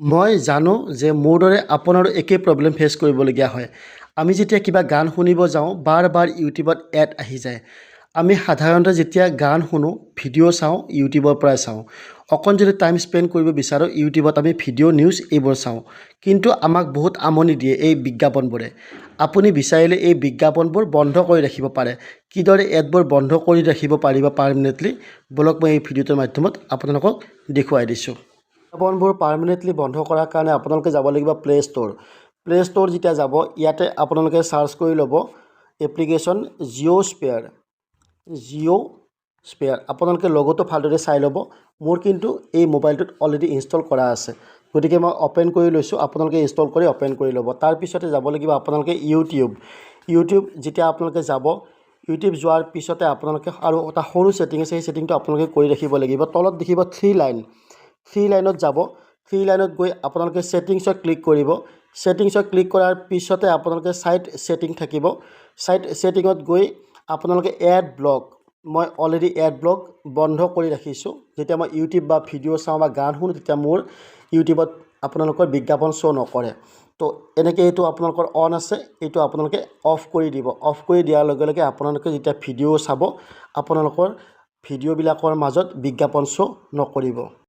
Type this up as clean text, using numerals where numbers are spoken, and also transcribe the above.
মই জানো যে মোৰ দৰে আপোনাৰো একেই প্ৰব্লেম ফেচ কৰিবলগীয়া হয়। আমি যেতিয়া কিবা গান শুনিব যাওঁ, বাৰ বাৰ ইউটিউবত এড আহি যায়। আমি সাধাৰণতে যেতিয়া গান শুনো, ভিডিঅ' চাওঁ, ইউটিউবৰ পৰাই চাওঁ। অকণ যদি টাইম স্পেণ্ড কৰিব বিচাৰোঁ, ইউটিউবত আমি ভিডিঅ', নিউজ এইবোৰ চাওঁ। কিন্তু আমাক বহুত আমনি দিয়ে এই বিজ্ঞাপনবোৰে। আপুনি বিচাৰিলে এই বিজ্ঞাপনবোৰ বন্ধ কৰি ৰাখিব পাৰে। কিদৰে এডবোৰ বন্ধ কৰি ৰাখিব পাৰিব পাৰ্মানেণ্টলি, ব'লক মই এই ভিডিঅ'টোৰ মাধ্যমত আপোনালোকক দেখুৱাই দিছোঁ। বিজ্ঞাপনবোৰ পাৰ্মানেণ্টলি বন্ধ কৰাৰ কাৰণে আপোনালোকে যাব লাগিব প্লে' ষ্ট'ৰ। প্লে' ষ্ট'ৰ যেতিয়া যাব, ইয়াতে আপোনালোকে চাৰ্চ কৰি ল'ব application Jio' spare. Jio' spare, আপোনালোকে লগতো ভালদৰে চাই ল'ব। মোৰ কিন্তু এই মোবাইলটোত অলৰেডি ইনষ্টল কৰা আছে, গতিকে মই অ'পেন কৰি লৈছোঁ। আপোনালোকে ইনষ্টল কৰি অ'পেন কৰি ল'ব। তাৰপিছতে যাব লাগিব আপোনালোকে ইউটিউব। ইউটিউব যেতিয়া আপোনালোকে যাব, ইউটিউব যোৱাৰ পিছতে আপোনালোকে আৰু এটা সৰু ছেটিং আছে, সেই ছেটিংটো আপোনালোকে কৰি ৰাখিব লাগিব। তলত দেখিব থ্ৰী লাইন। থ্ৰী লাইনত যাব। থ্ৰী লাইনত গৈ আপোনালোকে ছেটিংছত ক্লিক কৰিব। ছেটিংছত ক্লিক কৰাৰ পিছতে আপোনালোকে ছাইট ছেটিং থাকিব। ছাইট ছেটিঙত গৈ আপোনালোকে এড ব্লক, মই অলৰেডি এড ব্লক বন্ধ কৰি ৰাখিছোঁ। যেতিয়া মই ইউটিউব বা ভিডিঅ' চাওঁ বা গান শুনো, তেতিয়া মোৰ ইউটিউবত আপোনালোকৰ বিজ্ঞাপন শ্ব' নকৰে। তো এনেকৈ এইটো আপোনালোকৰ অন আছে, এইটো আপোনালোকে অফ কৰি দিব। অফ কৰি দিয়াৰ লগে লগে আপোনালোকে যেতিয়া ভিডিঅ' চাব, আপোনালোকৰ ভিডিঅ'বিলাকৰ মাজত বিজ্ঞাপন শ্ব' নকৰিব।